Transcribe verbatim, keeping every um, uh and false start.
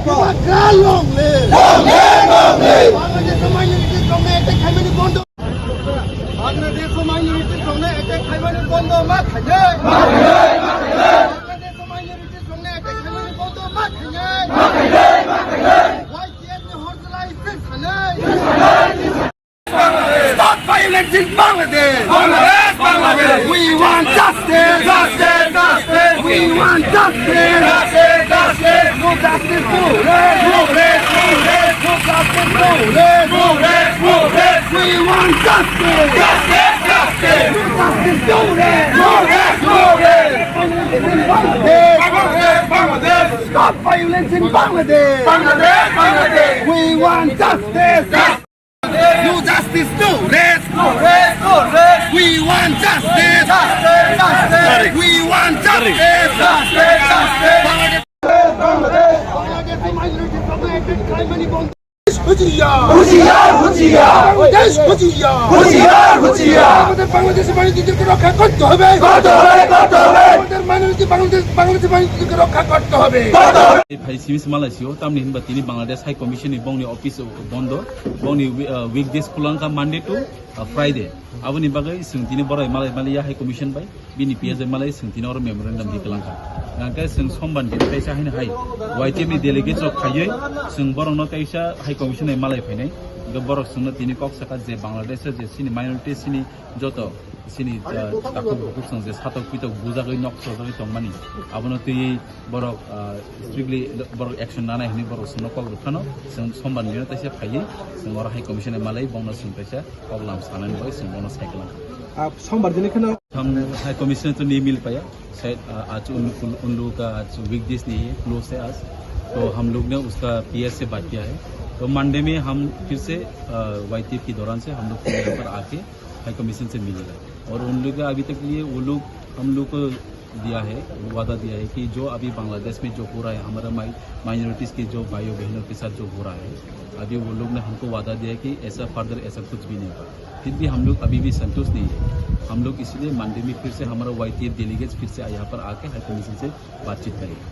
Long live! Long live! Long live! Bangladesh minority rokno attack khaimani bondo. Bangladesh minority rokno attack khaimani bondo ma khainai. Ma khainai, ma khainai. Bangladesh minority rokno attack khaimani bondo ma khainai. Ma khainai, ma khainai. Y T F ni horjlai sing sanai. Stop violence in Bangladesh! Bangladesh, Bangladesh! We want justice! Justice, justice! We want justice! Justice, justice! No justice, no rest! No rest, no rest! No justice, no rest! No rest, no rest! We want justice! Justice, justice! No justice, no rest! No rest, no rest! Bangladesh, Bangladesh! Bangladesh, Bangladesh! Stop violence in Bangladesh! Bangladesh, Bangladesh! We want justice! No justice, no rest. No rest, no rest. We want justice. Justice, justice. We want justice. Justice, justice. Bangladesh, Bangladesh. Bangladesh minority problem address khaimani bondo. হুঁশিয়ার! হুঁশিয়ার, হুঁশিয়ার! বাংলাদেশ হুঁশিয়ার! হুঁশিয়ার, হুঁশিয়ার! আমাদের বাংলাদেশি বাণিজ্যদেরকে রক্ষা করতে হবে। করতে হবে, করতে হবে। আমাদের মাননীয় বাংলাদেশ, বাংলাদেশি বাণিজ্যদেরকে রক্ষা করতে হবে। করতে হবে। Phai simi se malai sio, tamni hinba tini Bangladesh High Commission ni bongni office o bondo, bongni wi-, ah, weekdays khulangkha Monday to, ah, Friday. Aboni bagwi chwng tini borai malai maliya High Commission bai, bini P S bai malai chwng tini oro memorandum di kwlangkha. Hwnkhe chwng sombar din kaisa haino hai Y T F ni delegates rok phaiwi chwng borokno kaisa High Commission bai malai phainai. Hwnkhe borok chwngno tini kok sakha je Bangladesh o je chini minority chini joto chini, ah, takhuk bukhuk chwng je satok pitok bujagwi nok sojagwi tongmani, abono twiwi borok, ah, strictly borok action nanai hwnwi borok chwngno kok rwphano, chwng sombar nino taisa phaiwi chwng oro High Commission bai malai bongno chwng taisa kok lam sanani bagwi chwng bono sai kwlangkha. Ah, sombar dini kheno हम high commissioner तो नहीं मिल पाया, शायद, आ, आज उन, उन, उन लोगों का आज वीकडेज नहीं है, क्लोज है आज। तो हम लोग ने उसका पीएस से बात किया है। तो मंडे में हम फिर से, आ, वाईटीएफ के दौरान से हम लोग फिर यहाँ पर आके हाई कमीशन से मिलेगा। और उन लोग का अभी तक के लिए वो लोग हम लोग को दिया है, वादा दिया है कि जो अभी बांग्लादेश में जो हो रहा है, हमारा माइ-, माइनॉरिटीज़ के जो भाइयों बहनों के साथ जो हो रहा है, अभी वो लोग ने हमको वादा दिया है कि ऐसा फर्दर ऐसा कुछ भी नहीं होगा। फिर भी हम लोग अभी भी संतुष्ट नहीं है। हम लोग इसीलिए मंडे में फिर से हमारा वाईटीएफ डेलीगेट्स फिर से यहाँ पर आके हाई कमीशन से बातचीत करेगा।